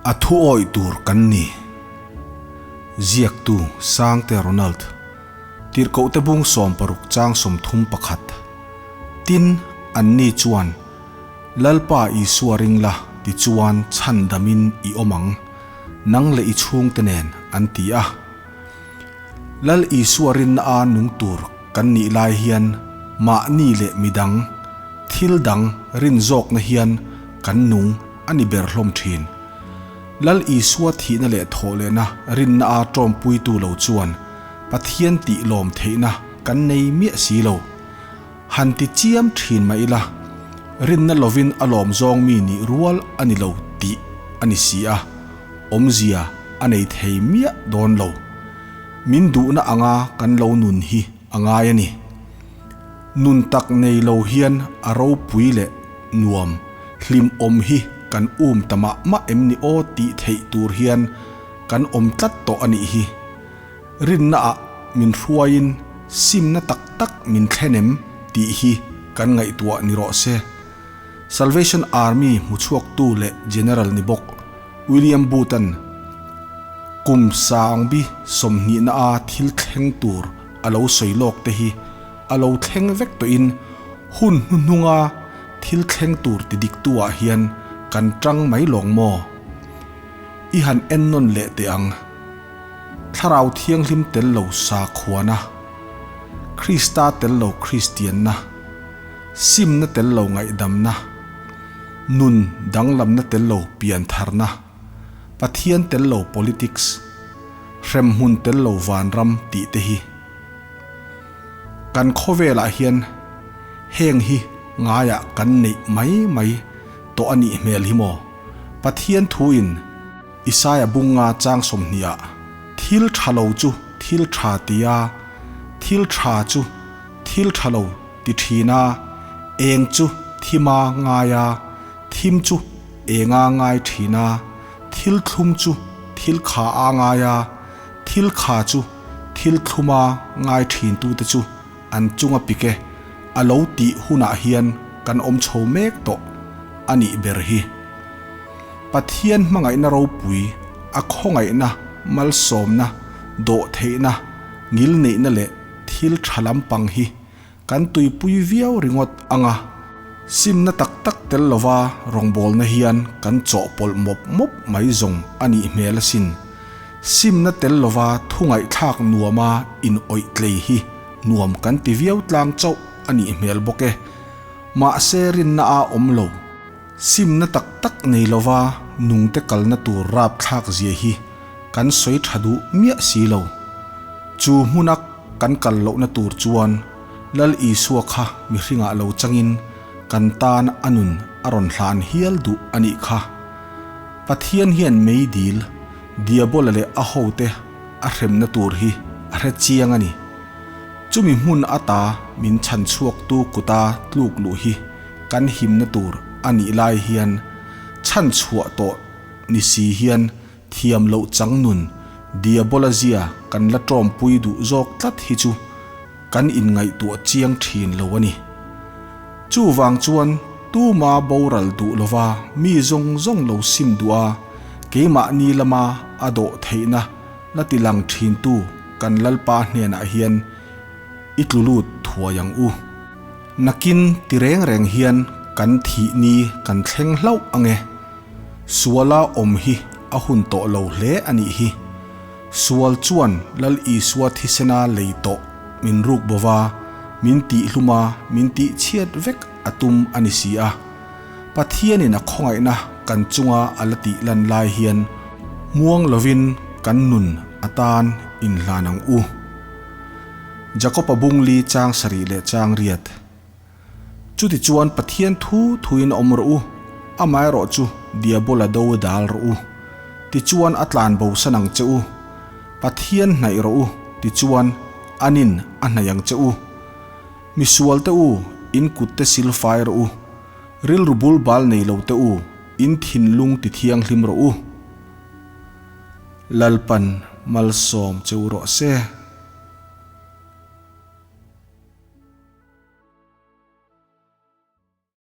A thu awih tur kan ni. Ziaktu Sangte Ronald, Tirhkohte bung 60 chang 31. Tin, anni chuan, Lalpa Isua ring la, tichuan chhandamin i awm ang, nang leh i chhungte nen, an ti a. Lal Isua rinna a nung tur kan nih lai hian mahni leh midang, thil dang rin zawkna hian kan nung a ni ber hlawm thin. Lal Isua thihna leh thawhlehna rinna a tawmpuitu lo chuan Pathian tih lawm theihna kan nei miah si lo. Han ti chiam thin mah ila, rinna lovin a lawm zawng mi nih rual a ni lo tih a ni si a. Awmzia a nei thei miah dawn lo. Min duhna anga kan lo nun hi a ngai a ni. Nun tak nei lo hian a ropui leh nuam hlimawm hi kan um ta mah mah em ni aw tih theih tur hian kan awm tlat tawh a nih hi. Rinna ah min hruaiin simna tak tak min thlen em tih hi kan ngaihtuah ni rawh se. Salvation Army hmuchhuaktu leh General ni bawk William Booth-a'n kum sangbi sawmhnihna a thil thleng tur a lo sawi lawk te hi a lo thleng vek tawhin hun hnuhnunga thil thleng tur ti diktu ah hian kan tang mai lawng maw? I han en nawn leh teh ang. Thlarau Thianghlim tel lo sakhuana, Krista tel lo Kristianna, Simna tel lo ngaihdamna, nun danglamna tel lo piantharna, Pathian tel lo politics, hremhmun tel lo vanram tih te hi kan khawvelah hian heng hi ngaiah kan neih mai mai tawh a nih hmel hi maw? Pathian thuin Isaia bunga chang 20 ah thil tha lo chu thil tha tia, thil tha chu thil tha lo ti thin a, eng chu thima ngai a, thim chu enga ngai thin a, thil thlum chu thil kha a ngai a, thil kha chu thil thluma ngai thin tute chu an chunga pik e, a lo tih hunah hian kan awm chho mek tawh a nih ber hi. Pathian hmangaihna ropui, a khawngaihna, malsawmna, dawhtheihna, ngilneihna leh thil tha lampang hi kan tuipui viau ringawt ang a, simna tak tak tel lova rawngbawlna hian kan chawhpawlh mawp mawp mai zawng a nih hmel asin. Simna tel lova thu ngaihthlak nuama in awih tlei hi nuam kan ti viau tlang chauh a nih hmel bawk e. Mahse rinna a awm lo. Simna tak tak nei lova nungte kalna tur rapthlak zia hi kan sawi tha duh miah si lo. Chu hmuna kan kal lohna tur chuan Lal Isua kha mihringah lo changin kan tan a nun a rawn hlan hial duh a nih kha. Pathian hian meidil, Diabola leh a hote a hremna tur hi a hre chiang a ni. Chumi hmun ata min chhan chhuaktu kuta tluk luh hi kan himna tur a nih lai hian chhan chhuah tawh ni si hian thiam loh chang nun Diabola zia kan la tawmpui duh zawk tlat hi chu kan inngaihtuah chiang thin lo a ni. Chuvang chuan tuma boral duh lova mi zawng zawng lo sim duh a, keimahni lama a dawh theihna la ti lang thintu kan Lalpa hnenah hian i tlu lut thuai ang u. Nakin ti reng reng hian kan thih ni kan thleng hlauh ang e. Suala awm hi a hun tawh lo hle a nih hi. Sual chuan Lal Isua thisena lei tawh min ruk bo va, min tihhlum a, min tihchhiat vek a tum a ni si a. Pathianin a khawngaihna kan chunga a la tih lan lai hian muang lovin kan nun atan inhlan ang u. Jakob-a bungli chang sarih leh chang riat. Chutichuan Pathian thu thuin awm rawh u, amaherawh chu Diabola do dal rawh u. Tichuan a tlan bosan ang che u. Pathian hnaih rawh u, tichuan anin a hnaih ang che u. Misual te u, in kutte silfai rawh u. Rilru bul bal nei lo te u, in thinlung ti thianghlim rawh u. Lalpan malsawm che u rawh se.